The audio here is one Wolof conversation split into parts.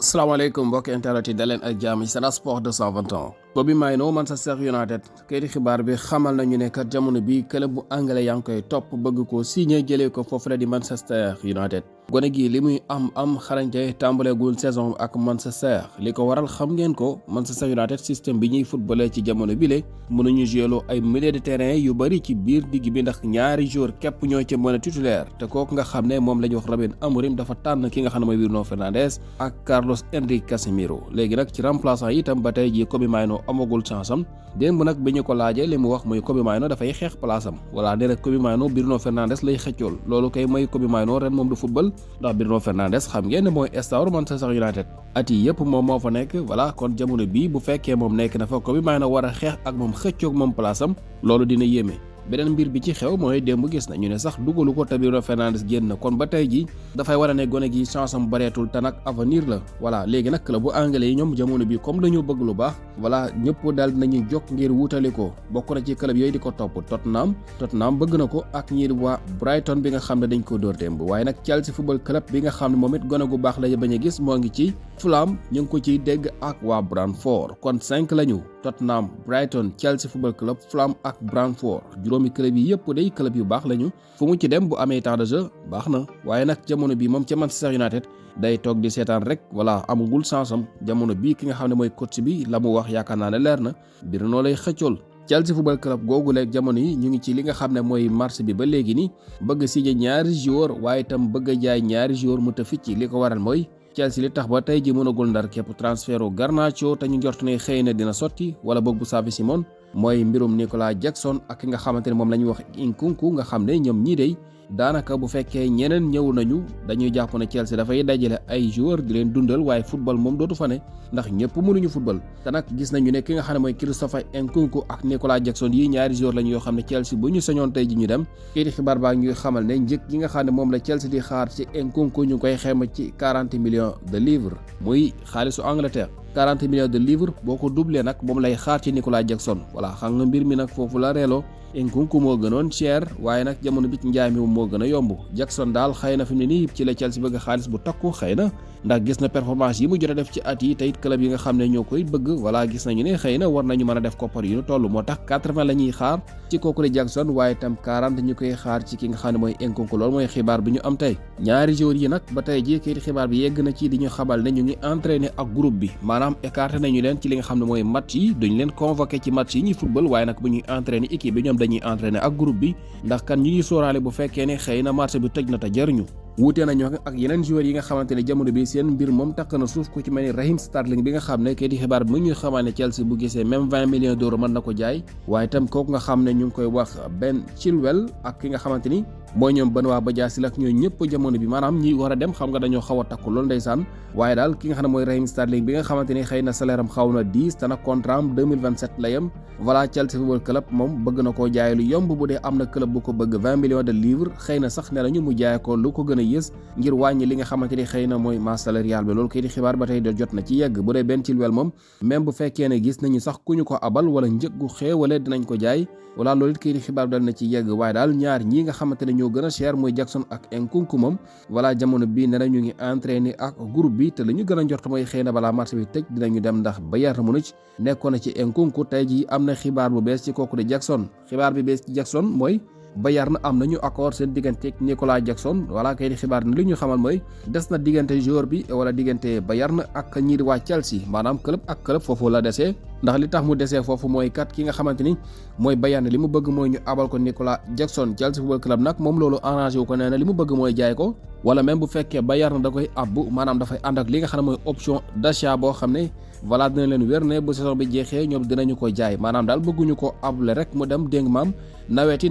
salaamaaleykum mbokki internet yi daleen ak jàmm ci Sen Sport 221. Kobbie Mainoo Manchester United kayiti xibaar bi xamal nañu ne kat jamono bi club bu anglais yaa ngi koy topp bëgg ko signé jëlee ko foofu la di Manchester United. gone gi li muy am xarañte tàmbaleegul saison ak Manchester li ko waral xam ngeen ko Manchester United système bi ñuy footballé ci jamono bile mënuñu jouer ay milieu de terrain yu bari ci biir digg bi ndax ñaari joueur képp ñoo ci mën a titulaire te kooku nga xam ne moom la ñuy wax Ruben Amorim dafa tànn ki nga xam ne mooy Bruno Fernandes ak Carlos Henrique Casemiro léegi nag ci remplaçant yi itam ba tey jii Kobbie Mainoo amagul chance am démb nag bi ñu ko laajee li mu wax mooy Kobbie Mainoo dafay xeex place am voilà nee na Kobbie Mainoo Bruno Fernandes lay xëccool loolu kay mooy Kobbie Mainoo ren moom du football ndax Bruno Fernandes xam ngeen ne mooy star Manchester United at yi yëpp moom moo fa nekk voilà kon jamono bii bu fekkee moom nekk na fa Kobbie Mainoo war a xeex ak moom xëccoog moom place am loolu dina yéeme. beneen mbir bi ci xew mooy démb gis nañu ne sax dugalu ko te Bruno Fernandes génn kon ba tey ji dafay war a ne gone gi chance am bareetul te nag avenir la voilà léegi nag club bu anglais yi ñoom jamono bi comme dañoo bëgg lu baax voilà ñëpp daal dinañuy jog ngir wutali ko bokk na ci club yooyu di ko topp Tottenham bëgg na ko ak ñi waa Brighton bi nga xam ne dañ ko dóor démb waaye nag Chelsea football club bi nga xam ne moom it gone gu baax la bañ a gis moo ngi ci Fulham ñu ngi ko ciy dégg ak waa Brentford kon 5 lañu Tottenham Brighton Chelsea football club Fulham ak Brentford juróomi club yi yëpp day club yu baax lañu fu mu ci dem bu amee temps de jeu baax na waaye nag jamono bi moom ca Manchester United day toog di seetaan rek voilà amagul chance am jamono bii ki nga xam ne mooy coach bi la mu wax yaakaar naa ne leer na Bruno lay xëccool Chelsea football club googu leeg jamono yi ñu ngi ci li nga xam ne mooy marché bi ba léegi ni bëgg signé ñaari joueur waaye itam bëgg a jaay ñaari joueur mu ta ficci li ko waral mooy Chelsea li tax ba tey ji mënagul ndar képp transferu Garnacho te ñu njort ne xëy na dina sotti wala boog bu Xavi Simons mooy mbirum Nicolas Jackson ak ki nga xamante ne moom la ñuy wax Nkunku nga xam ne ñoom ñii day daanaka bu fekkee ñeneen ñëw nañu dañuy jàpp ne Chelsea dafay dajale ay joueurs di leen dundal waaye football moom dootu fa ne ndax ñëpp mënuñu football te nag gis nañu ne ki nga xam ne mooy Christopher Nkunku ak Nicolas Jackson yi ñaari joueurs lañu yoo xam ne Chelsea bu ñu sañoon tey ji ñu dem kii di xibaar baa ñuy xamal ne njëg gi nga xam ne moom la Chelsea di xaar ci Nkunku ñu koy xayma ci 40 millions de livres muy xaalisu Angleterre 40 millions de livres boo ko doublé nag moom lay xaar ci Nicolas Jackson voilà xam nga mbir mi nag foofu la reeloo Nkunku moo gënoon cher waaye nag jamono bi ci njaay mi moo gën a yomb Jackson daal xëy na fi mu ne nii ci la Chelsea bëgg xaalis bu takku xëy na ndax gis na performance yi mu jot a def ci at yi teyit club yi nga xam ne ñoo koy bëgg voilà gis nañu ne xëy na war nañu mën a def koppar yu ñu toll moo tax 80 la ñuy xaar ci kooku di Jackson waaye itam 40 ñu koy xaar ci ki nga xam ne mooy Nkunku loolu mooy xibaar bi ñu am tey ñaari joueurs yi nag ba tey ji kayit xibaar bi yegg na ci di ñu xamal ne ñu ngi entraîné ak groupe bi maanaam écarté nañu leen ci li nga xam ne mooy match yi duñ leen convoqué ci match yi ñuy football waaye nag bu ñuy entraîné équipe bi ñoom dañuy entraîné ak groupe bi ndax kan ñu ngi sóoraale bu fekkee ne xëy na marché bi tëj na te jëriñu wuute nañu ak yeneen joueurs yi nga xamante ne jamono bi seen mbir moom takk na suuf ku ci mel ni Raheem Sterling bi nga xam ne kayit xibaar bi mu ñuy xamal ne Chelsea bu gisee même 20 millions d'euros mën na ko jaay waaye itam kooku nga xam ne ñu ngi koy wax Ben Chilwell ak ki nga xamante ni mooy ñoom Benoît Badiashile ak ñooy ñëpp jamono bi maanaam ñi war a dem xam nga dañoo xaw a takku loolu ndeysaan waaye daal ki nga xam ne mooy Raheem Sterling bi nga xamante ni xëy na salaire am xaw na 10 te nag contrat am 2027 la yem voilà Chelsea football club moom bëgg na koo jaay lu yomb bu dee am na club bu ko bëgg 20 millions de livres xëy na sax ne nañu mu jaay ko lu ko gën a yées ngir wàññi li nga xamante ni xëy na mooy masse salariale bi loolu kay di xibaar ba tey de jot na ci yegg bu dee Ben Chilwell moom même bu fekkee ne gis nañu sax ku ñu ko abal wala njëg gu xéewale dinañ ko jaay wala loolu it kay di xibaar dal na ci yegg waaye daal ñaar ñii nga xamante ne ñoo gën a cher mooy Jackson ak Nkunku moom voilà jamono bii ne na ñu ngi entraîné ak groupe bi te la ñu gën a njort mooy xëy na balaa marché bi tëj dinañu dem ndax Bayern Munich nekkoon na ci Nkunku tey jii am na xibaar bu bees ci kooku de Jackson xibaar bi bees ci Jackson mooy Bayern am nañu accord seen diggante ak Nicolas Jackson voilà kay di xibaar ne li ñu xamal mooy des na diggante joueur bi wala diggante Bayern ak ñii di waa Chelsea maanaam club ak club foofu la desee ndax li tax mu desee foofu mooy kat ki nga xamante ni mooy Bayern li mu bëgg mooy ñu abal ko Nicolas Jackson Chelsea football club nag moom loolu arrangé wu ko nee na li mu bëgg mooy jaay ko wala même bu fekkee Bayern da koy abbu maanaam dafay ànd ak li nga xam ne mooy option d'achat boo xam ne voilà dina leen wér ne bu saison bi jeexee ñoom dinañu ko jaay maanaam daal bëgguñu ko abule rek mu dem déng maam nawet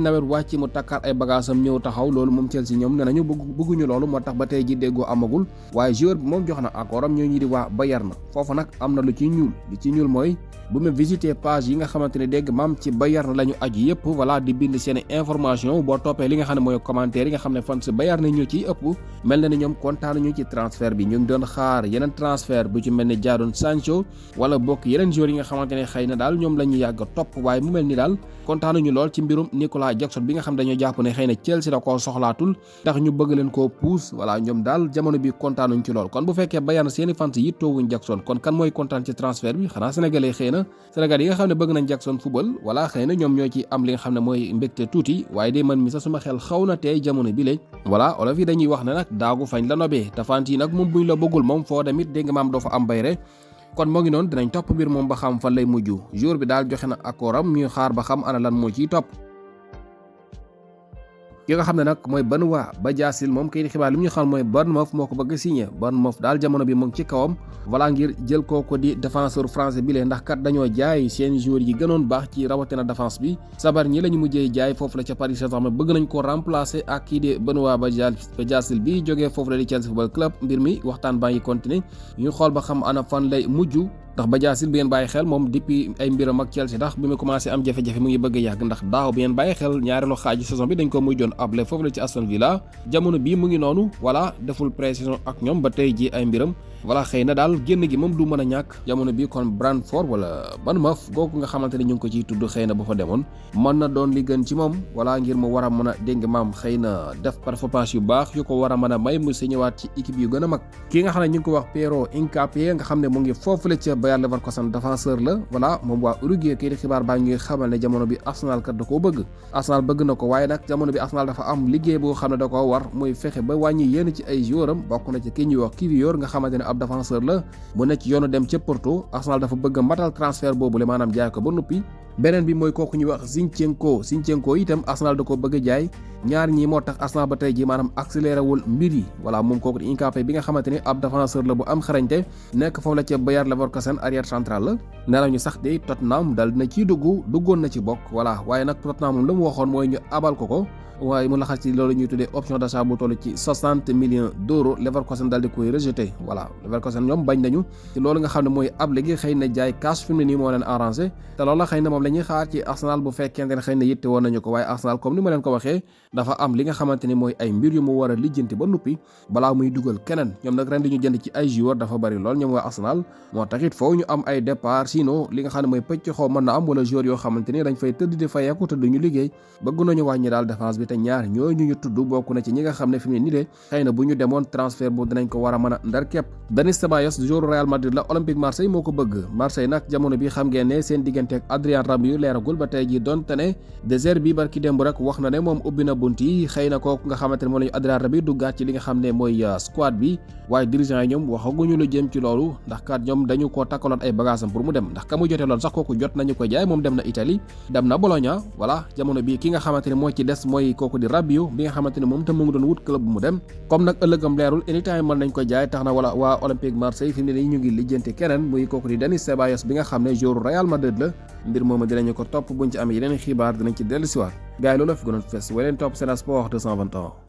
wàcc mu takkaat ay bagaasam ñëw taxaw loolu moom Chelsea ñoom ne nañu bëgguñu loolu moo tax ba tey ji déggoo amagul waaye joueur bi moom jox na accord am ñoo ñi di waa Bayern na foofu nag am na lu ci ñuul mooy bu ma visiter page yi nga xamante ne dégg maam ci Bayern la ñu aju yëpp voilà di bind seen information boo toppee li nga xam ne mooy commentaire yi nga xam ne fan si Bayern na ñu ciy ëpp mel na ni ñoom kontaan ñu ci transfert bi ñu ngi doon xaar yeneen transfert bu ci mel ni Jadon Sancho wala bokk yeneen joueurs yi nga xamante ne xëy na daal ñoom la ñu yàgg topp waaye mu mel ni daal kontaanuñu lool ci mbirum Nicolas Jackson bi nga xam dañoo jàpp ne xëy na Chelsea da koo soxlaatul tax ñu bëgg leen koo puus voilà ñoom daal jamono bi kontaanuñ ci lool kon bu fekkee Bayern seeni fans yi toowuñ Jackson kon kan mooy kontaan ci transfert bi xanaa sénégalais xëy na sénégalais yi nga xam ne bëgg nañ Jackson football voilà xëy na ñoom ñoo ci am li nga xam ne mooy mbégte tuuti waaye day man mi sax suma xel xaw na tey jamono bi léegi voilà olof yi dañuy wax ne nag daagu fañ la nobee te fant yi nag moom buñ la bëggul moom foo damit dégg nga maam doo fa am bayre kon moo ngi noonu dinañ topp mbir moom ba xam fan lay mujj jour bi daal joxe na accordam ñuy xaar ba xam ana lan moo ciy topp ki nga xam ne nag mooy Benoît Badiashile moom kay di xibaar li mu ñu xam mooy Bournemouth moo ko bëgg a signé Bournemouth daal jamono bi mu ngi ci kawam voilà ngir jël kooko di défenseur français bi lee ndax kat dañoo jaay seen joueur yi gënoon baax ci rawatina défense bi sabar ñi la ñu mujjee jaay foofu la ca Paris Saint-Germain bëgg nañ ko remplacer ak kii di Benoît Badiashile bi jógee foofu la di Chelsea Football Club mbir mi waxtaan baa ngi continuer ñu xool ba xam ana fan lay mujj ndax Badiashile bi ngeen bàyyi xel moom depuis ay mbiram ak Chelsea ndax bi mu commencé am jafe-jafe mu ngi bëgg a yàgg ndax daaw bi ngeen bàyyi xel ñaareelu xaaju saison bi dañ ko mujjoon able foofu la ci Aston Villa jamono bii mu ngi noonu voilà deful pré-saison ak ñoom ba tey ji ay mbiram voilà xëy na daal génn gi moom du mën a ñàkk jamono bi kon Brentford wala Bournemouth googu nga xamante ne ñu ngi ko ciy tudd xëy na ba fa demoon mën na doon li gën ci moom voilà ngir mu war a mën a dégg maam xëy na def performance yu baax yu ko war a mën a may mu signéwaat ci équipe yu gën a mag ki nga xam ne ñu ngi ko wax Pierre Hincapié nga xam ne mu ngi foofu la ca Bayer Leverkusen défenseur la voilà moom waa Uruguay kii di xibaar baa ngi xamal ne jamono bi Arsenal kat da koo bëgg Arsenal bëgg na ko waaye nag jamono bi Arsenal dafa am liggéey boo xam ne da koo war muy fexe ba wàññi yenn ci ay joueuram bokk na ci kii ñuy wax Kiwior nga xamante ne ab défenseur la mu nekk ci yoonu dem ca Porto Arsenal dafa bëgg a matal transfert boobu le maanaam jaay ko ba noppi beneen bi mooy kooku ñuy wax Zinchenko itam Arsenal da ko bëgg a jaay ñaar ñii moo tax Arsenal ba tey ji maanaam accéléré wul mbir yi voilà moom kooku di Hincapié bi nga xamante ni ab défenseur la bu am xarañte nekk foofu la ca Bayer Leverkusen arrière central la nee nañu sax de Tottenham dal dina ciy duggoon na ci bokk voilà waaye nag Tottenham moom la mu waxoon mooy ñu abal ko waaye mu laxas ci loolu ñuy tuddee option d'achat bu toll ci 60 millions d'euros Leverkusen daal di koy rejeté voilà Leverkusen ñoom bañ nañu ci loolu nga xam ne mooy ab léegi xëy na jaay cash fi mu ne nii moo leen arrangé te loolu xëy na moom la ñuy xaar ci Arsenal bu fekkente ne xëy na yitte woon nañu ko waaye Arsenal comme ni ma leen ko waxee dafa am li nga xamante ni mooy ay mbir yu mu war a lijjanti ba nuppi balaa muy dugal keneen ñoom nag ren di ñu jënd ci ay joueurs dafa bari lool ñoom waa Arsenal moo taxit foofu ñu am ay départ sinon li nga xam ne mooy pëcc xaw mën na am wala joueurs yoo xamante ni dañ fay tëdd di fayeeku te duñu liggéey bëgg nañu wàññi daal défense bi te ñaar ñooñu ñu tudd bokk na ci ñi nga xam ne fi mu ne nii de xëy na bu ñu demoon transfert bu dinañ ko war a mën a ndar képp Denis Ceballos joueur Real Madrid la Olympique Marseille moo ko bëgg Marseille nag jamono bi xam ngeen ne seen diggante ak Adrien Rabiot leeragul ba tey ji donte ne désert bi barki démb rek wax na ne moom ubbi na bunt yi xëy na kooku nga xamante ne moom lañu Adrien Rabiot duggaat ci li nga xam ne mooy squad bi waaye dirigeant yi ñoom waxaguñu lu jëm ci loolu ndax kat ñoom dañu koo takkaloon ay bagages am pour mu dem ndax ka mu jotee loon sax kooku jot nañu ko jaay moom dem na Italie dem na Bologna voilà jamono bi ki nga xamante ne moo ci des mooy kooku di Rabiot bi nga xamante ne moom tam mu ngi doon wut club bu mu dem comme nag ëllëgam leerul anytime mën nañ ko jaay tax na wala waa Olympique Marseille fi mu ne nii ñu ngi lijjanti keneen muy kooku di Denis Ceballos bi nga xam ne joueur Real Madrid la mbir moomu dinañu ko topp buñ ci amee yeneen xibaar dinañ ci dellusiwaat gars yi loolu la fi gënoon fes way leen topp Sen Sport 221